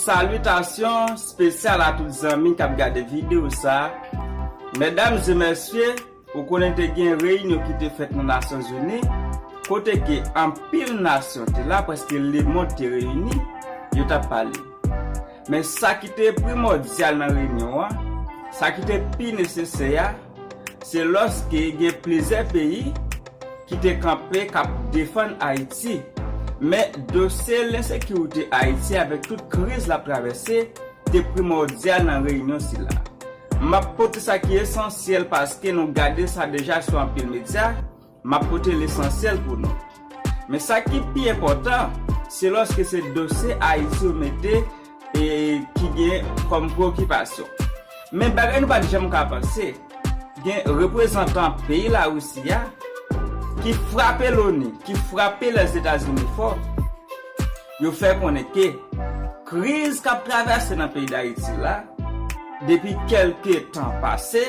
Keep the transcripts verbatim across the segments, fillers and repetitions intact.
Salitasyon espesyal a tout zanmi k ap gade videyo sa a. Medam e mesye, ou konnen te gen reyinyon ki te fèt nan Nasyonzini, kote ke anpil nasyon te la, prèske lemonn te reyini, yo t ap pale. Men sa ki te primòdyal nan reyinyon an, sa ki te pi nesesè a, se lòske gen plizyè peyi ki te kanpe k ap defann Ayiti. Men dosye lensekirite Ayiti avèk tout kriz l ap travèse te primòdyal nan reyinyon sila. M ap pote sa ki esansyèl paske nou gade sa deja sou anpil medya, m ap pote lesansyèl pou nou. Men sa ki pi enpòtan, se lòske se dosye Ayiti yo mete e ki gen kòm preokipasyon. Men bagay nou pa t janm ka panse, gen reprezantan peyi Larisi a ki frape Loni, ki frape Lèzetazini fò. Yo fè konnen ke kriz k ap travèse nan peyi Dayiti la, depi kèlke tan pase,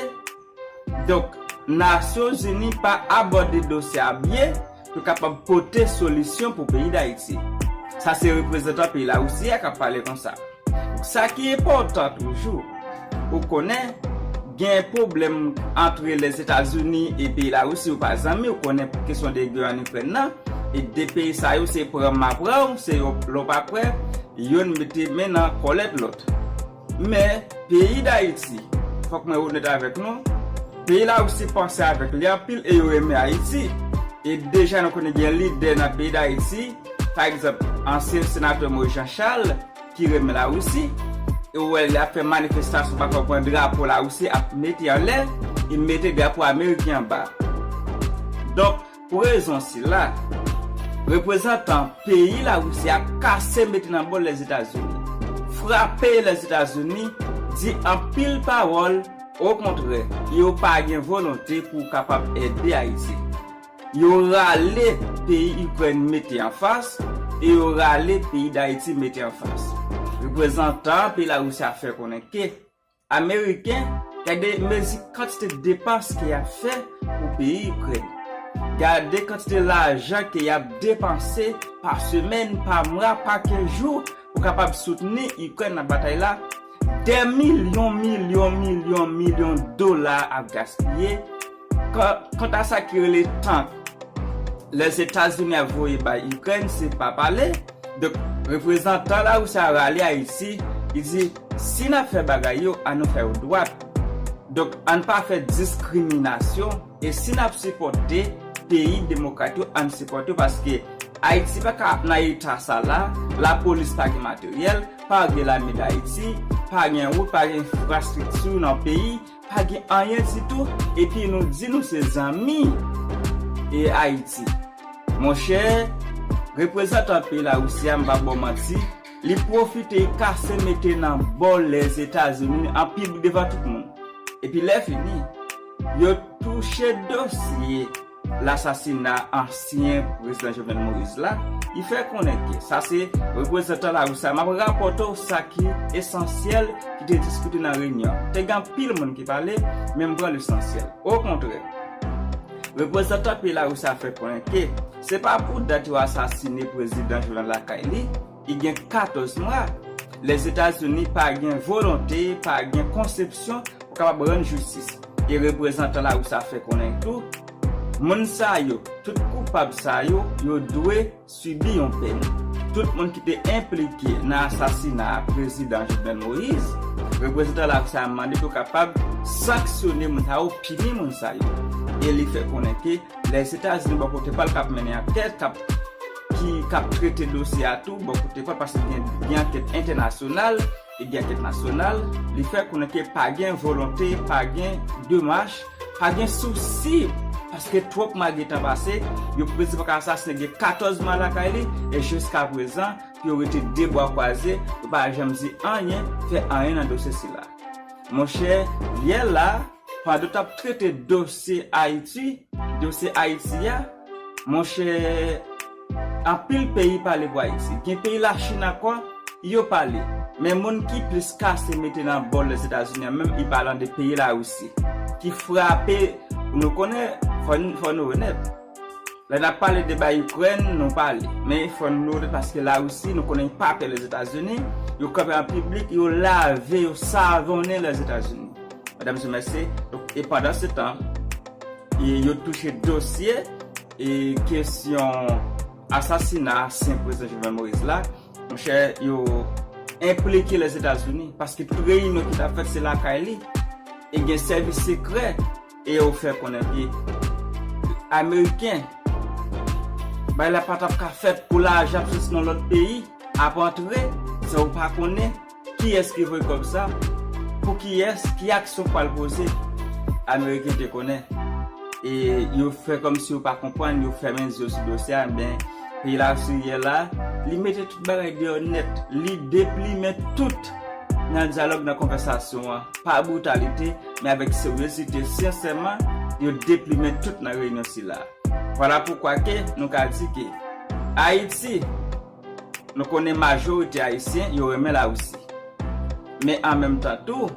donk, Nasyonzini pa abòde dosye a byen, yo kapab pote solisyon pou peyi Dayiti. Sa se reprezantan peyi Larisi a k ap pale konsa. Sa ki enpòtan toujou, ou konnen gen pwoblèm ant Lèzetazini e peyi Larisi, yo pa zanmi, ou konnen kesyon de gè an Ikrèn nan, e de peyi sa yo se pran m a pran w, se yo lè w pa kwè, youn mete men nan kòlèt lòt. Men, peyi Dayiti, fòk mwen onèt avèk nou, peyi Larisi panse avèk li anpil e yo renmen Ayiti. E deja nou konnen gen lidè nan peyi Dayiti, pa egzanp, ansyen senatè Moïse Jean Charles, ki renmen Larisi, e ou wè l ap fè manifestasyon, pa konprann drapo Larisi ap mete anlè, e mete drapo ameriken anba. Donk, pou rezon sila, reprezantan peyi Larisi a kase mete nan bò Lèzetazini, frape Lèzetazini, di anpil pawòl, okontrè, yo pa gen volonte pou kapab ede Ayiti. Yo rale peyi Ikrèn mete anfas e yo rale peyi Dayiti mete anfas. Reprezantan peyi Larisi a fè konnen ke Ameriken, gade mezi kantite depans ke y ap fè pou peyi Ikrèn. Gade kantite lajan ke y ap depanse pa semèn, pa mwa, pa kenz jou pou kapab soutni Ikrèn nan batay la. Dè milyon, milyon, milyon, milyon dola ap gaspiye. Kan-, kanta sa ki rele tank Lèzetazini ap voye bay Ikrèn, se pa pale. Donk, reprezantan Larisi a rale Ayiti, li di, si n ap fè bagay yo, ann nou fè yo dwat. Donk, ann pa fè diskriminasyon, e si n ap sipòte peyi demokrat yo, ann sipòte yo, paske Ayiti pa ka nan eta sa la, lapolis pa gen materyèl, pa gen lame Dayiti, pa gen wout, pa gen enfrastrikti nan peyi, pa gen anyen ditou, epi nou di nou se zanmi e Ayiti. Monchè, reprezantan peyi Larisi a, m pa ba w manti, li pwofite kase mete nan bò Lèzetazini anpil devan tout moun. Epi lè fini, yo touche dosye lasasina ansyen prezidan Jovenel Moïse la, li fè konnen ke sa se reprezantan Larisi a. M ap rapòte w sa ki esansyèl ki te diskite nan reyinyon an. Te gen anpil moun ki pale, men m pran lesansyèl. Okontrè, reprezantan peyi Larisi a fè konnen ke se pa pou dat yo asasine prezidan Jovenel lakay li, li gen katòz mwa. Lèzetazini pa gen volonte, pa gen konsepsyon pou kapab rann jistis. E reprezantan Larisi a fè konnen tou, moun sa yo, tout koupab sa yo, yo dwe sibi yon pèn. Tout moun ki te enplike nan asasina prezidan Jovenel Moïse, reprezantan Larisi a mande pou kapab sanksyone moun sa yo, pini moun sa yo. E li fè konnen ke Lèzetazini bò kote pa l k ap mennen ankèt, k ap, ki, k ap trete dosye a tou bò kote pa l, paske gen, gen ankèt entènasyonal, e gen ankèt nasyonal. Li fè konnen ke pa gen volonte, pa gen demach, pa gen sousi, paske twòp mwa gentan pase, yo prese pa ka asasinen, gen katòz mwa lakay li, e jiskaprezan, yo rete de bra kwaze, yo pa janm di anyen, fè anyen nan dosye sila. Monchè, yè la, pandan w t ap trete dosye Ayiti, dosye Ayiti a, monchè, anpil peyi pale pou Ayiti. Gen peyi Lachin ankò, yo pale. Men moun ki plis kase mete nan bòl Lèzetazini an menm, li pale de peyi Larisi, ki frape, nou konnen, fò n, fò nou onèt. Lè n ap pale de bay Ikrèn, nou pale. Men fò nou onèt paske Larisi, nou konnen li pa pè Lèzetazini, Yo kanpe an piblik, yo lave, yo savonnen Lèzetazini. Medam e mesye, donk, e pandan se tan, e yo touche dosye e kesyon asasina ansyen prezidan Jovenel Moïse la, monchè, yo enplike Lèzetazini, paske tout reyinyon ki t ap fèt se lakay li, e gen sèvis sekrè, e yo fè konnen ke Ameriken, bay la pa t ap ka fèt pou lajan ap soti nan lòt peyi, ap antre, san ou pa konnen kiyès ki voye kòb sa, pou kiyès, ki aksyon k pral poze. Ameriken te konnen. E yo fè kòmsi yo pa konprann, yo fèmen zye yo sou dosye a, men peyi Larisi yè la, li mete tout bagay deyò nèt, li deplimen tout nan dyalòg, nan konvèsasyon an, pa britalite, men avèk seryozite, sensèman, yo deplimen tout nan reyinyon sila. Vwala poukwa ke nou ka di ke Ayiti, nou konnen majorite Ayisyen, yo renmen Larisi. Men an menm tan tou,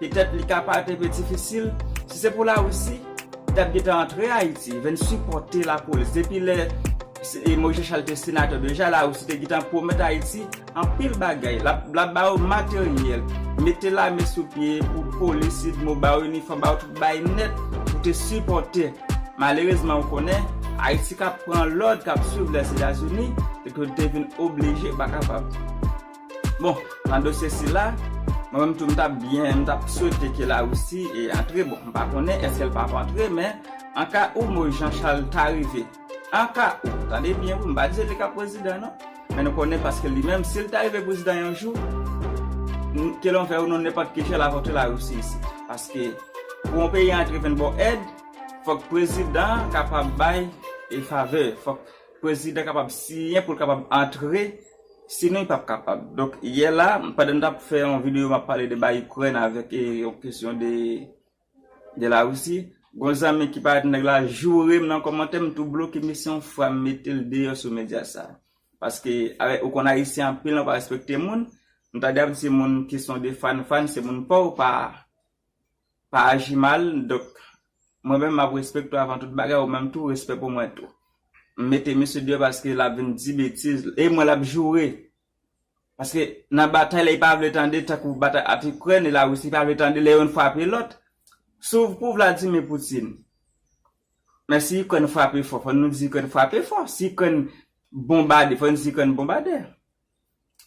petèt li ka parèt enpe difisil, si se pou Larisi, t ap gentan antre Ayiti, vin sipòte lapolis. Depi lè se- e Moïse Jean Charles te senatè deja, Larisi te gentan pwomèt Ayiti anpil bagay. L ap, l ap ba yo materyèl, mete lame sou pye pou polis, sidmo, ba yo inifòm, ba yo tout bay nèt pou te sipòte. Malerezman, ou konnen, Ayiti k ap pran lòd, k ap swiv Lèzetazini, e ke te vin oblije pa kapab. Bon, nan dosye sila, mwen menm tou m t ap byen, m t ap swete ke Larisi e antre. Bon, m pa konnen èske l p ap antre, men an ka ou Moïse Jean Charles ta rive, an ka ou, tande byen wi, m pa di se li k ap prezidan non, men nou konnen paske li menm, si l ta rive prezidan yon jou, n- ke l anvè ou non, nenpòt ki jan l ap antre Larisi isit. Paske pou yon peyi antre vin ba w èd, fòk prezidan an kapab bay e favè, fòk prezidan kapab siyen pou l kapab antre, sinon li p ap kapab. Donk, yè la, pandan m t ap fè yon videyo, m ap pale de ba Ikrèn avèk e, yon kesyon de, de Larisi, gon zanmi ki parèt nèg la joure m nan kòmantè, m tou bloke mesye yon fwa, m mete l deyò sou medya sa. Paske, avèk, ou konn Ayisyen anpil, nou pa respekte moun. M tande ap di moun ki se de fan, fan, se moun pa w, pa pa aji mal, donk, mwen menm m ap respekte w avan tout bagay, ou menm tou, respè pou mwen tou. M mete misye deyò paske l ap vin di betiz, e mwen l ap joure. Paske nan batay la, li pa vle tande, tankou batay ant Ikrèn e Larisi, li pa vle tande lè youn frape lòt. Sou pou Vladimir Putin. Men si Ikrèn frape fò, fò nou di Ikrèn frape fò. Si Ikrèn bonbade, fò nou di Ikrèn bonbade.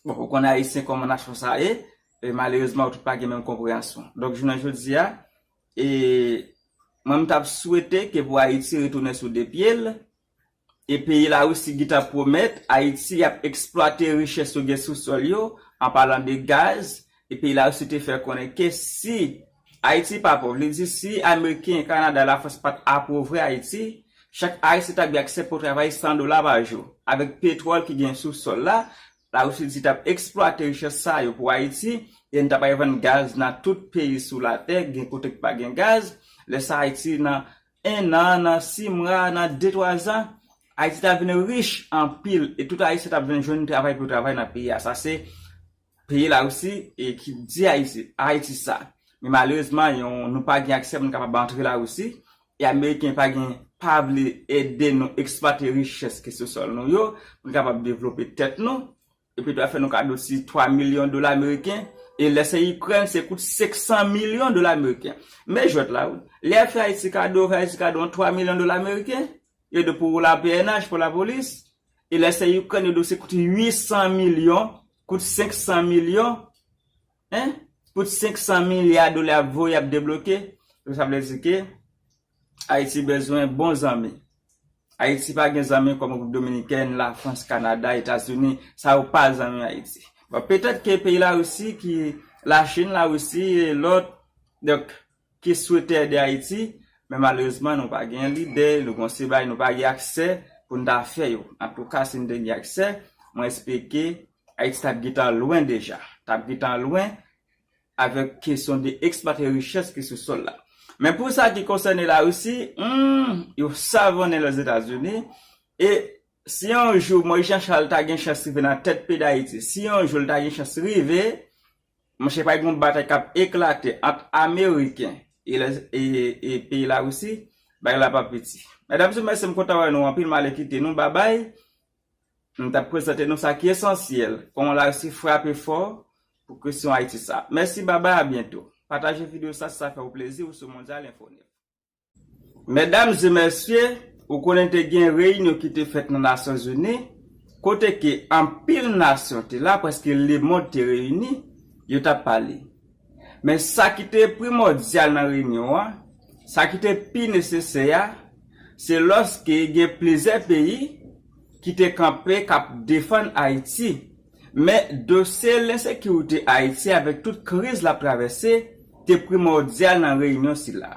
Bon, ou konnen Ayisyen kòman nasyon sa ye, e malerezman, ou tout pa gen menm konpreyansyon. Donk, jounen jodi a, e mwen, m t ap swete ke pou Ayiti retounen sou de pye l, e peyi Larisi gentan pwomèt Ayiti y ap eksplwate richès yo gen sou sòl yo, an palan de gaz, e peyi Larisi te fè konnen ke si Ayiti pa pòv, li di si Ameriken, Kanada, Lafrans pa t apwouve Ayiti, chak Ayisyen t ap gen aksè pou travay san dola pa jou. Avèk petwòl ki gen sou sòl la, Larisi di t ap eksplwate richès sa yo pou Ayiti, e n t ap al vann gaz nan tout peyi sou latè, gen kote k pa gen gaz. Lè sa Ayiti nan en an, nan sis mwa, nan de twa zan, Ayiti t ap vin rich anpil, e tout Ayisyen t ap vin jwenn travay pou travay nan peyi a. Sa se peyi Larisi e ki di Ayiti, Ayiti sa. Men malerezman, yon, nou pa gen aksè pou n kapab antre Larisi, e Ameriken pa gen, pa vle ede nou eksplwate richès ki sou sòl nou yo, pou n kapab devlope tèt nou, epi dwa fè nou kado ti twa milyon dola ameriken, e lè se Ikrèn, se kout senk san milyon dola ameriken. Men jwèt la, wi. Lè y ap fè Ayiti kado, fè Ayiti kado yon twa milyon dola ameriken, yo di pou la P N H, pou lapolis, e lè se Ikrèn, yo di se kout uit san milyon, kout senk san milyon, en? Kout senk san milya dola y ap voye, y ap debloke. Donk, sa vle di ke Ayiti bezwen bon zanmi. Ayiti pa gen zanmi kòm Repiblik Dominikèn, Lafrans, Kanada, Etazini. Sa yo pa zanmi Ayiti. Bon, petèt ke peyi Larisi, ki Lachin, Larisi e lòt, donk, ki swete ede Ayiti, men malerezman, nou pa gen lidè, nou gon seri bagay, nou pa gen aksè pou n ta fè yo. Antouka, si n te gen aksè, mwen espere ke Ayiti t ap gentan lwen deja. T ap gentan lwen avèk kesyon de eksplwate richès ki sou sòl la. Men pou sa ki konsène Larisi, hmm, yo savonnen Lèzetazini, e si yon jou Moïse Jean Charles ta gen chans rive nan tèt peyi Dayiti, si yon jou l ta gen chans rive, monchè, pral gen yon batay k ap eklate ant Ameriken e, e, e peyi Larisi, bagay la p ap piti. Medam e mesye, m kontan wè nou anpil, m ale kite nou, babay. M t ap prezante nou sa ki esansyèl. Kòman Larisi frape fò, pou kesyon Ayiti sa. Mèsi, babay, a byento. Pataje videyo sa si sa fè w plezi, ou sou Mondyal Enfo nèf. Medam e mesye, ou konnen te gen reyinyon ki te fèt nan Nasyonzini, kote ke anpil nasyon te la, prèske lemonn te reyini, yo t ap pale. Men sa ki te primòdyal nan reyinyon an, sa ki te pi nesesè a, se lòske gen plizyè peyi ki te kanpe k ap defann Ayiti. Men dosye lensekirite Ayiti avèk tout kriz l ap travèse te primòdyal nan reyinyon sila.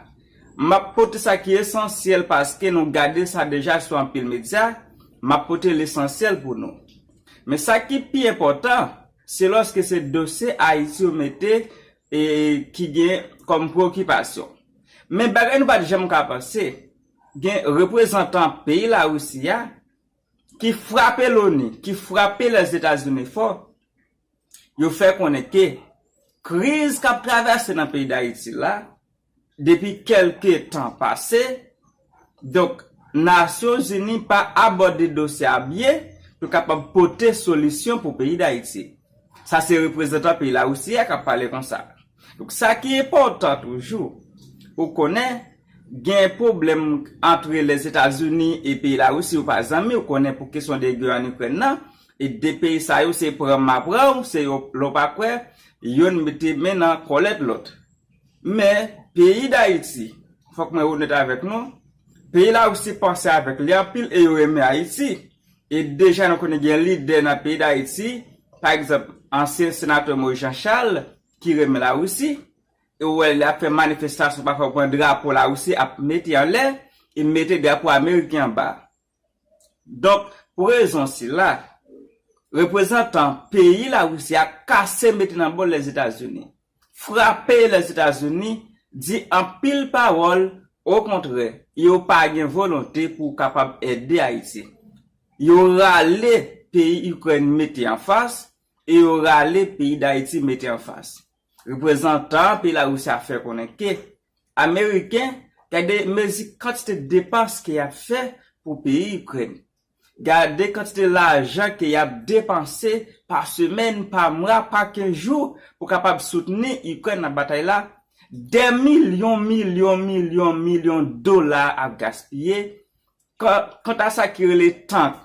M ap pote sa ki esansyèl paske nou gade sa deja sou anpil medya, m ap pote lesansyèl pou nou. Men sa ki pi enpòtan, se lòske se dosye Ayiti yo mete e ki gen kòm preokipasyon. Men bagay nou pa t janm ka panse, gen reprezantan peyi Larisi a ki frape Loni, ki frape Lèzetazini fò, yo fè konnen ke kriz k ap travèse nan peyi Dayiti la, depi kèlke tan pase, donk, Nasyonzini pa abòde dosye a byen pou kapab pote solisyon pou peyi Dayiti. Sa se reprezantan peyi Larisi a k ap pale konsa. Donk, sa ki enpòtan toujou, ou konnen, gen pwoblèm ant Lèzetazini e peyi Larisi, yo pa zanmi, ou konnen, pou kesyon de gè ann Ikrèn nan, e de peyi sa yo se pran m a pran w, se yo, lè w pa kwè, yonn mete men nan kòlèt lòt. Men, peyi Dayiti, fòk mwen onèt avèk nou, peyi Larisi panse avèk li anpil e yo renmen Ayiti. E deja nou konnen gen lidè nan peyi Dayiti, pa egzanp, ansyen senatè Moïse Jean Charles, ki renmen Larisi, e ou wè l ap fè manifestasyon, pafwa pran drapo Larisi ap mete anlè, e mete drapo ameriken anba. Donk, pou rezon sila, reprezantan peyi Larisi a kase mete nan bò Lèzetazini, frape Lèzetazini, di anpil pawòl, okontrè, yo pa gen volonte pou kapab ede Ayiti. Yo rale peyi Ikrèn mete anfas, e yo rale peyi Dayiti mete anfas. Reprezantan peyi Larisi a fè konnen ke Ameriken, gade mezi kantite depans ke y ap fè pou peyi Ikrèn. Gade kantite lajan ke y ap depanse pa semèn, pa mwa, pa kenz jou pou kapab soutni Ikrèn nan batay la. Dè milyon, milyon, milyon, milyon dola ap gaspiye. Kan-, kanta sa ki rele tank,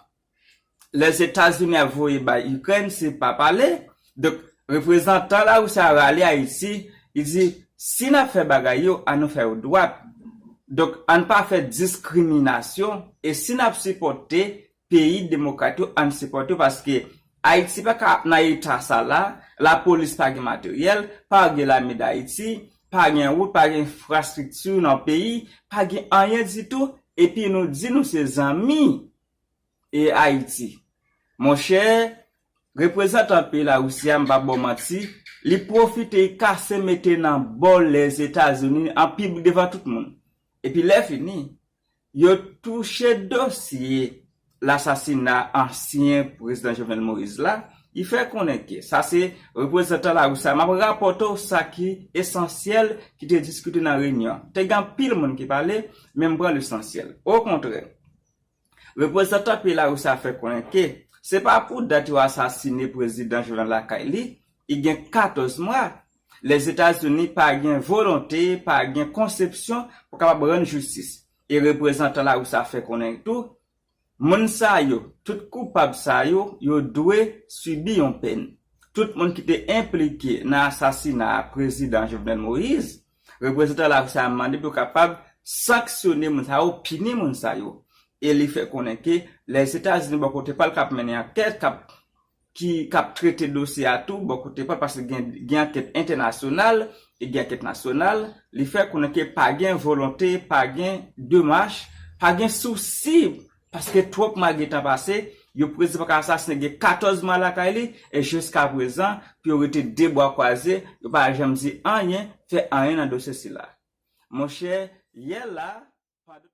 Lèzetazini ap voye bay Ikrèn, se pa pale. Donk, reprezantan Larisi a rale Ayiti, li di, si n ap fè bagay yo, ann nou fè yo dwat. Donk, ann pa fè diskriminasyon, e si n ap sipòte peyi demokrat yo, ann sipòte yo, paske Ayiti pa ka nan eta sa la, lapolis pa gen materyèl, pa gen lame Dayiti, pa gen wout, pa gen enfrastrikti nan peyi, pa gen anyen ditou, epi nou di nou se zanmi e Ayiti. Monchè, reprezantan peyi Larisi a, m p ap ba w manti, li pwofite, li kase mete nan bò Lèzetazini an piblik devan tout moun. Epi lè fini, yo touche dosye lasasina ansyen prezidan Jovenel Moïse la, li fè konnen ke sa se reprezantan Larisi a. M ap rapòte w sa ki esansyèl ki te diskite nan reyinyon an. Te gen anpil moun ki pale, men m pran lesansyèl. Okontrè, reprezantan peyi Larisi a fè konnen ke se pa pou dat yo asasine prezidan Jovenel lakay li, li gen katòz mwa. Lèzetazini pa gen volonte, pa gen konsepsyon pou kapab rann jistis. E reprezantan Larisi a fè konnen tou, moun sa yo, tout koupab sa yo, yo dwe sibi yon pèn. Tout moun ki te enplike nan asasina prezidan Jovenel Moïse, reprezantan Larisi a mande pou yo kapab sanksyone moun sa yo, pini moun sa yo. E li fè konnen ke Lèzetazini bò kote pa l k ap mennen ankèt, k ap, ki, k ap trete dosye a tou bò kote pa l, paske gen, gen ankèt entènasyonal e gen ankèt nasyonal. Li fè konnen ke pa gen volonte, pa gen demach, pa gen sousi, paske twòp mwa gentan pase, yo prezidan pa ka asasinen, gen katòz mwa lakay li, e jiskaprezan, pou yo rete de bra kwaze, yo pa janm di anyen, fè anyen nan dosye sila. Monchè, yè la, pandan